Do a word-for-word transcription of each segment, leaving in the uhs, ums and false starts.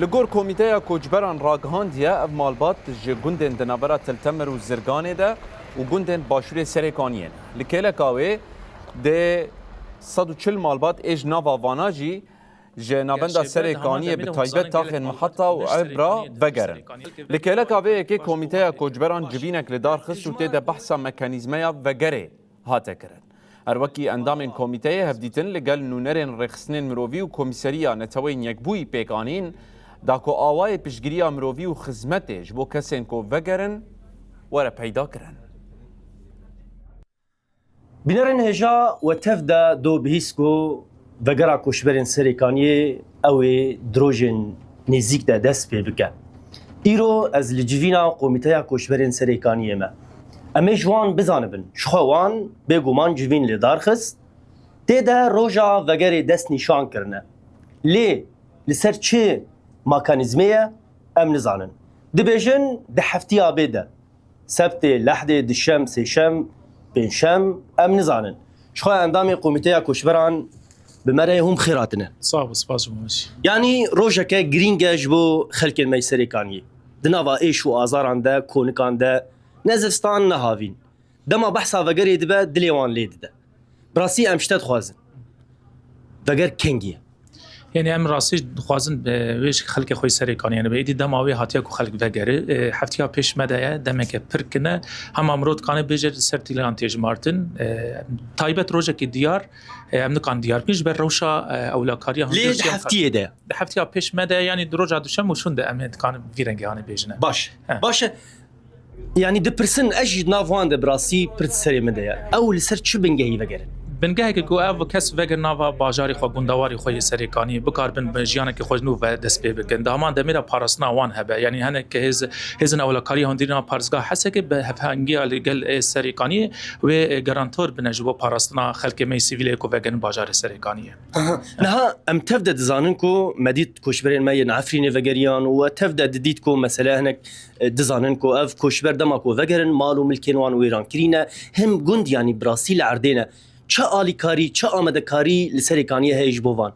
Li gor Komîteya Koçberan ragihandiye, ev malbat ji gundên di navbera Til Temir û Zirganê de û gundên başûrê Serêkaniyê ne. Li kêleka wê dê sed û çil malbat ê ji nava vana jî ji navenda Serêkaniyê, bi taybet taxên Miheta û Ebra vegerin. Li kêleka vê yekê Komîteya Koçberan civînek li dar xist û tê de behsa mekanîzmeya vegerê hate kirin. Her wekî endamên komîteyê hevdîtin li gel nûnerên rêxistinên mirovî û Komîseriya Neteweyên Yekbûyî pêk anîn, da ku awayê piştgiriya mirovî û xizmetê ji bo kesên ku vegerin were peyda kirin. Bînerên hêja we tev de do bihîst ku vegera koçberên Serêkaniyê ew ê di rojên nêzîk de dest pê bike. Îro ez li civîna Komîteya Koçberên Serêkaniyê me. Em ê ji wan bizanibin. Ji xwe wan bêguman civîn li dar xist. Tê de roja vegerê dest nîşan kirine. Lê li ser çi mekanîzmê ye, em nizanin. Dibêjin di heftiya bê de. Sebtê, lehdê, dişem, sêşem, pêncşem, em nizanin. Ji xwe endamên Komîteya Koçberan bi me re hûn bi xêr hatine. Sağ ol, spas ji bo me jî. Yanî rojeke girîng e ji bo xelkên me yê Serêkaniyê. Di nava êş û azaran de, konikan de, ne zivstan ne havîn. Dema behsa vegerê dibe, dilê wan lê dide. Bi rastî em ji te dixwazin. Veger kengî ye. Yanî em rastî dixwazin, e, wê ji xelkê xwe yê Serêkaniyê, yanî be êdî dema wê hatiye ku xelk vegere, e, heftiya pêş me de ye, demeke pir kin e. Hema mirov dikane bêje li ser tîlan tê jimartin. E, taybet rojekî diyar, e, em nikan diyar bikin ji ber rewşa, e, ewlakariya hundir Lê di heftiyê de. Di heftiya pêş me de, yanî di roja duşem û şûn de em ê dikanin vî rengê hanê bêjine. Baş. He. Baş e. Yanî dipirsin, ez jî di nav wan de bi rastî pir di serê min de ye. Ew li ser çi bingehî vegerin? Bingeheke ku ev kes vegerin nava bajarê xwe, gundewarê xwe yê Serêkaniyê, bikarbin bi jiyaneke xwe ji nû ve dest pê bikin. Di heman demê de parastina wan hebe. Yanî hinek hêz, hêzên ewlakariya hundirîna parêzgeha Hesekê bi hevhengiya li gel ê Serêkaniyê wê, e, garantor bine ji bo parastina xelkê me yê sivîlê ku vegerin bajarê Serêkaniyê. Aha. Niha em tev de dizanin ku me dît koçberên me yên Efrînê vegeriyan û we tev de didît ku mesele hinek, e, dizanin ku ev koçber dema ku vegerin mal û milkên wan wêran kirîne, him gund yanî bi rastî li erdê ne. Çi alîkarî, çi amadekarî li Serêkaniyê heye ji bo van?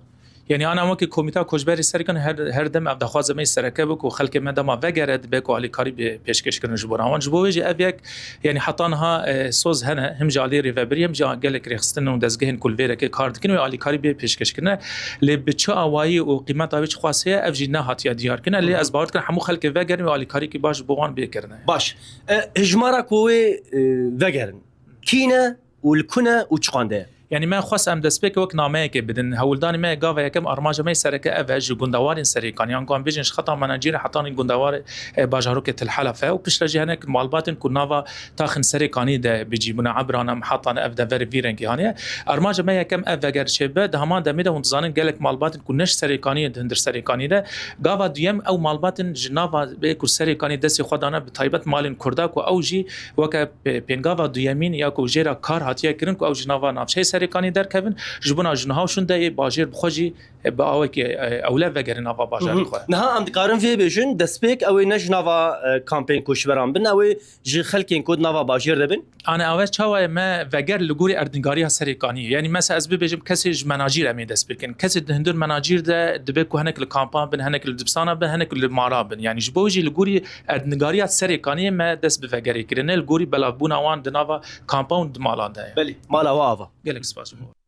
Yanî ana wekî Komîta Koçberê Serêkaniyê her, her dem ev daxwaza me yê sereke bû ku xelkê me dema vegere dibe ku alîkarî bê pêşkêş kirin ji bo wan. Ji bo wê jî ev yek Yanî heta niha, e, soz hene, him ji alî rêvebirî, him ji gelek rêxistin û dezgehên ku li vê rêkê kar dikin wê alîkarî bê pêşkêşkirine. Lê bi çi awayî û qîmeta wê çi xwasê ye, ev jî nehatiye diyarkirine. Lê Hı hı. ez bawer dikim hemû xelkê vegerin wê alîkarîkî baş ji bo wan bê kirine. Baş. E, hejmara ku wê, e, vegerin. Kî ne û li ku ne û çiqan de ye? Yanî me xwest em destpêkê wek nameyekê bidin. Hewldanê me gava yekem armanca me sereke ev e ji gundewarên Serêkanî, yan ku em bêjin ji xeta menacîrê hetanî gundewar, e, bajarokê Til Helef e û piştre jî hinek malbatên ku nava taxên Serêkanî de bi cî bûne, Ebran e, Miheta ne, ev dever vî rengî haniye. Armanca me yekem ev veger çêbe, di heman demê de hûn dizanin gelek malbatên ku ne ji Serêkaniyê di hundir Serêkanî de. Gava duyem ew malbatên ji nava bê ku Serêkanî destê xwe dane bi taybet malên Kurda ku ew jî weke pê-, pêngava duyemîn ya ku jê re kar hatiye kirin ku ew ji nava navçeyê Serêkanî derkevin, ji bona ji niha û şûn de yê bajêr bi xwe jî, e, bi awekî, e, ewle vegerin nava bajarê Hı hı. xwe. Niha em dikarin vê bêjin, destpêk ew ê ne ji nava, e, kampên koçberan bin, ew ê ji xelkên ku di nava bajêr de bin? Ane awe çawa ye me veger li gorî erdnîgariya Serêkaniyê. Yanî mesela ez bibêjim kesê ji menacîr em ê dest pê kin. Kesê di hundir menacîr de dibe ku hinek li kampan bin, hinek li dibistana bin, hinek li mala bin. Yanî ji bo wê jî li gorî erdnîgariya Serêkaniyê me dest bi vegerê kirine, li gorî belavbûna wan di nava kampan û di malan de ye. Belê, mala we ava. Gelek spas ji bo we.